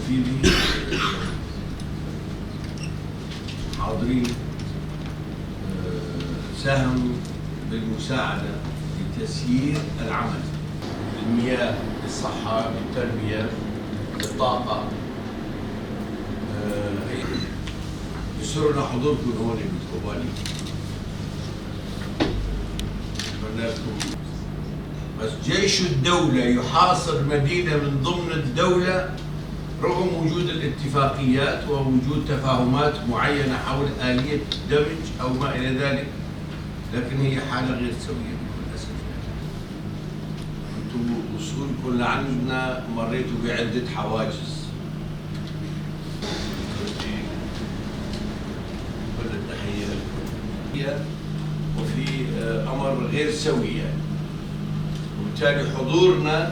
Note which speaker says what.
Speaker 1: التنفيذي حاضرين ساهموا بالمساعدة لتسيير العمل بالمياه، بالصحة، بالتربية، بالطاقة. يسرنا حضوركم هون بكوباني. أتمنى لكم. بس جيش الدولة يحاصر مدينة من ضمن الدولة رغم وجود الاتفاقيات ووجود تفاهمات معينة حول آلية دمج أو ما إلى ذلك، لكن هي حالة غير سوية بكل أسف. أنتم وصولكم لعندنا مريتوا بعدة حواجز. كل التحية لكم. وفي أمر غير سوي يعني. وبالتالي حضورنا